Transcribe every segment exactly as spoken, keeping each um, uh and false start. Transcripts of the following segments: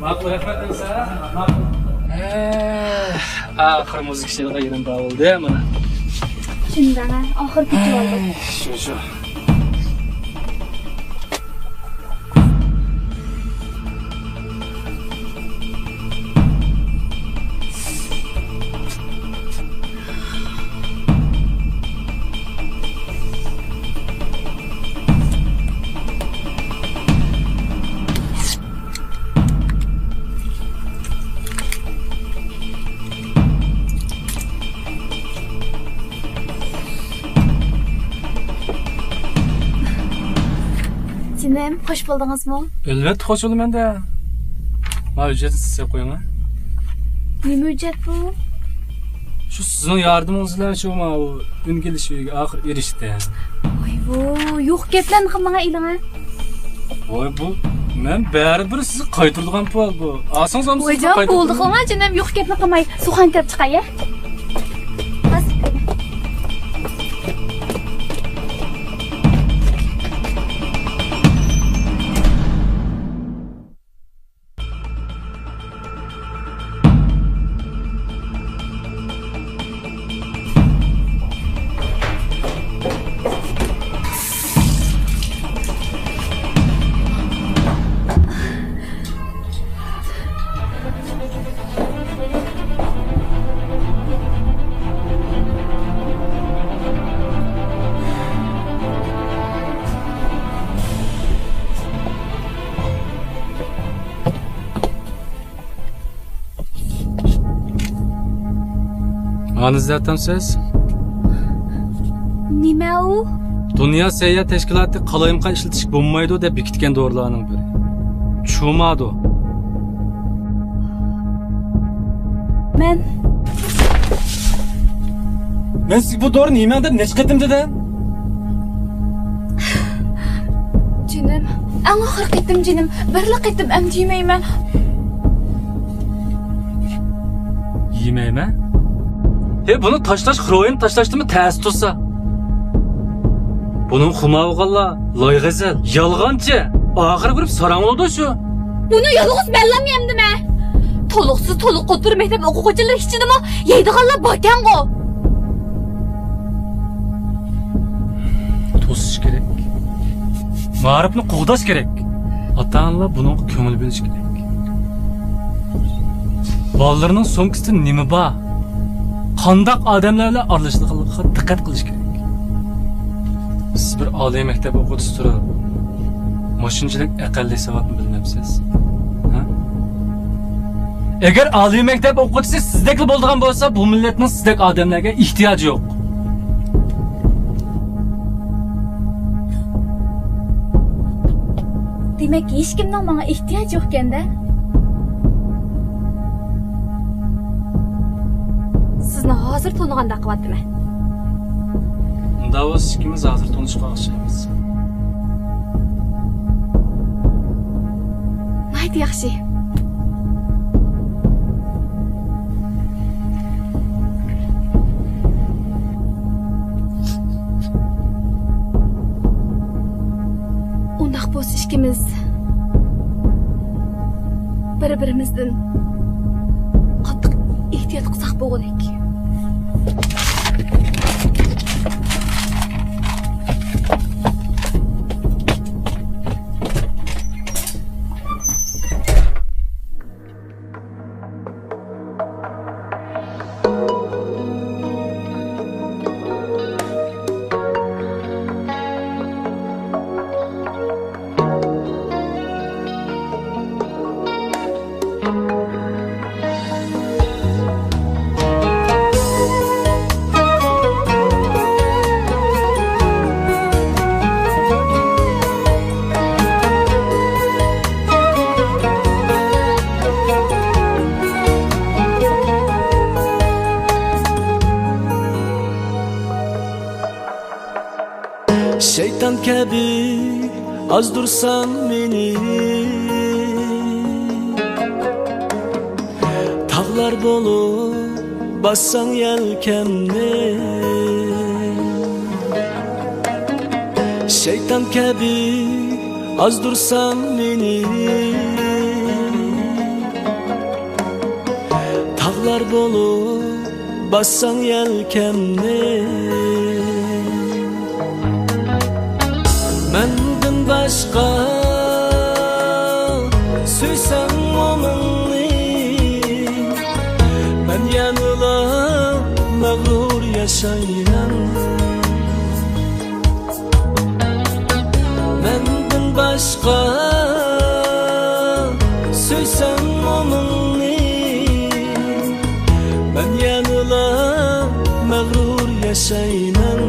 ماقۇل، رەھمەت دەيسەن. ماقۇل. ئاخىر مۇزىكا ئىشلەيدىغان يېرىم بار بولدى مانا. شۇنداق، ئاخىر كېتىۋالدۇق. شۇ، شۇ. جېنىم، خوش بولدىڭىزمۇ؟ ئەلۋەتتە خوش بولىمەن-دە. مانا ھۆججەتنى سىزىپ قويۇڭ ھە. نېمە ھۆججەت بۇ؟ شۇ سىزنىڭ ياردىمىڭىز بىلەن شۇ ماۋۇ ئۈنگە ئېلىش ئۆيىگە ئاخىر ئېرىشتى. ۋاي بۇ، يوق گەپلەرنى قىلماڭ ئېلىڭە. ۋاي بۇ، مەن بەرىبىر سىزگە قايتۇرىدىغان پۇل بۇ. ئالسىڭىز ئالمىسىڭىز ۋايجان، قايتۇرىدىغان. بولدى قىلماڭ جېنىم، يوق گەپنى قىلماي. سۇخان كەپ چىقاي ھە. ھازىر. مانا ئىزدەۋاتامسىز؟ نېمە ئۇ؟ دۇنيا سەھىيە تەشكىلاتى قالايمىقان ئىشلىتىشكە بولمايدۇ دەپ بېكىتكەن دورىلارنىڭ بىرى. چۇمادۇ. مەن. مەن سىزگە بۇ دورىنى يېمەڭ دەپ نەچچە قېتىم دېدىم؟ جېنىم، ئەڭ ئاخىرقى قېتىم جېنىم، بىرلا قېتىم ئەمدى يېمەيمەن. يېمەيمەن؟ ھەي، بۇنى تاشلاش خىروئىن تاشلاشتىنمۇ تەس تۇرسا. بۇنىڭ خۇمارى بولغانلار لايغەزەل، يالغانچى، ئاخىرى بېرىپ ساراڭ بولىدۇ شۇ. بۇنى يالغۇز مەنلا يەمدىمەن. تولۇقسىز تولۇق ئوتتۇرا مەكتەپ ئوقۇغۇچىلىرى ئىچىدىمۇ يەيدىغانلار باركەنغۇ. توسۇش كېرەك. مائارىپنى قوغداش كېرەك. ئاتا-ئانىلار بۇنىڭغا كۆڭۈل بۆلۈشى كېرەك. بالىلىرىنىڭ سومكىسىدا نېمە بار؟ قانداق ئادەملەر بىلەن ئارىلىشىدىغانلىقىغا دىققەت قىلىش كېرەك. سىز بىر ئالىي مەكتەپ ئوقۇغۇچىسى تۇرۇپ، مۇشۇنچىلىك ئەقەللىي ساۋاتنى بىلمەمسىز؟ ھە؟ ئەگەر ئالىي مەكتەپ ئوقۇغۇچىسى سىزدەكلا بولىدىغان بولسا، بۇ مىللەتنىڭ سىزدەك ئادەملەرگە ئېھتىياجى يوق. دېمەك، ھېچكىمنىڭ ماڭا ئېھتىياجى يوقكەن-دە؟ سىزنى ھازىر تونۇغاندەك قىلىۋاتىمەن. ئۇنداق بولسا ئىككىمىز ھازىر تونۇشقان ئوخشايمىز. ناھايىتى ياخشى. ئۇنداق بولسا ئىككىمىز بىر-بىرىمىزدىن قاتتىق ئېھتىيات قىلساق بولغۇدەك. شەيتان كەبى ئازدۇرساڭ مېنى، تاغلار بولۇپ باسساڭ يەلكەمنى، شەيتان كەبى ئازدۇرساڭ مېنى. بولۇپ باسساڭ يەلكەمنى، مەندىن باشقا سۆيسەڭ مۇڭلۇقنى، مەن يەنىلا مەغرۇر ياشايمەن. مەندىن باشقا سۆيسەڭ مۇڭلۇقنى، مەن يەنىلا مەغرۇر ياشايمەن.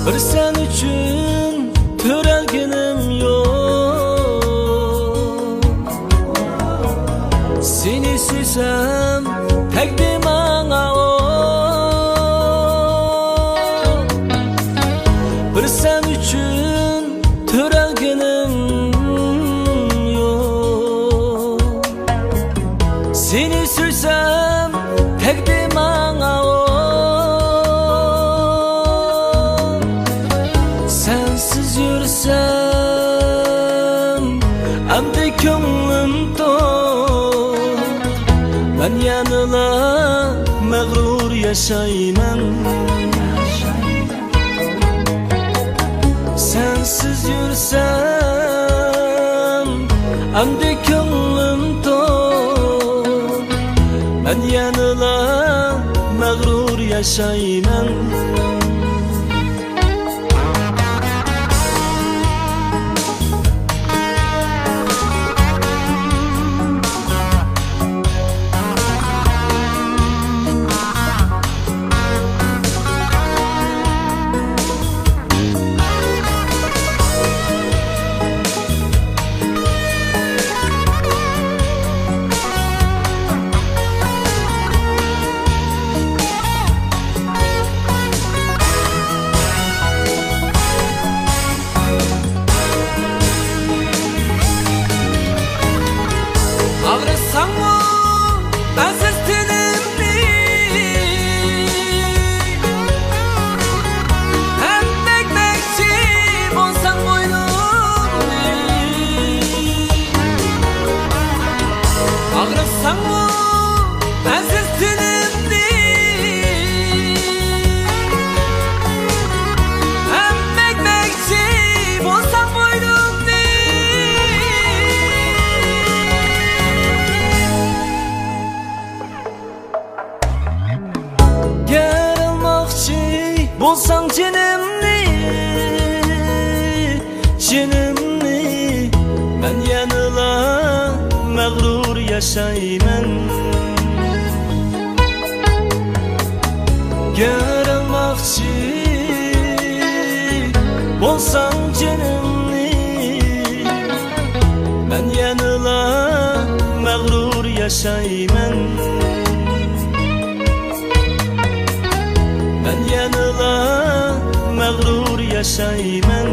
بىر سەن ئۈچۈن تۆرەلگىنىم يوق. سېنى سۆيسەم تەگدى ماڭا ئوق. بىر سەن ئۈچۈن تۆرەلگىنىم يوق. سېنى سۆيسەم تەگدى ماڭا ئوق. سەنسىز يۈرسەم ئەمدى كۆڭلۈم توق. مەن يەنىلا مەغرۇر ياشايمەن. سەنسىز يۈرسەم ئەمدى كۆڭلۈم توق. مەن يەنىلا مەغرۇر ياشايمەن. ئاغرىتساڭمۇ ئەزىز تېنىمنى، ھەم تەگمەكچى بولساڭ بوينۇمنى. ئاغرىتساڭمۇ ئەزىز تېنىمنى، ھەم تەگمەكچى بولساڭ بوينۇمنى. گەر ئالماقچى بولساڭ جېنىمنى، جېنىمنى، مەن يەنىلا مەغرۇر ياشايمەن. گەر ئالماقچى بولساڭ جېنىمنى، مەن يەنىلا مەغرۇر ياشايمەن. مەن يەنىلا مەغرۇر ياشايمەن.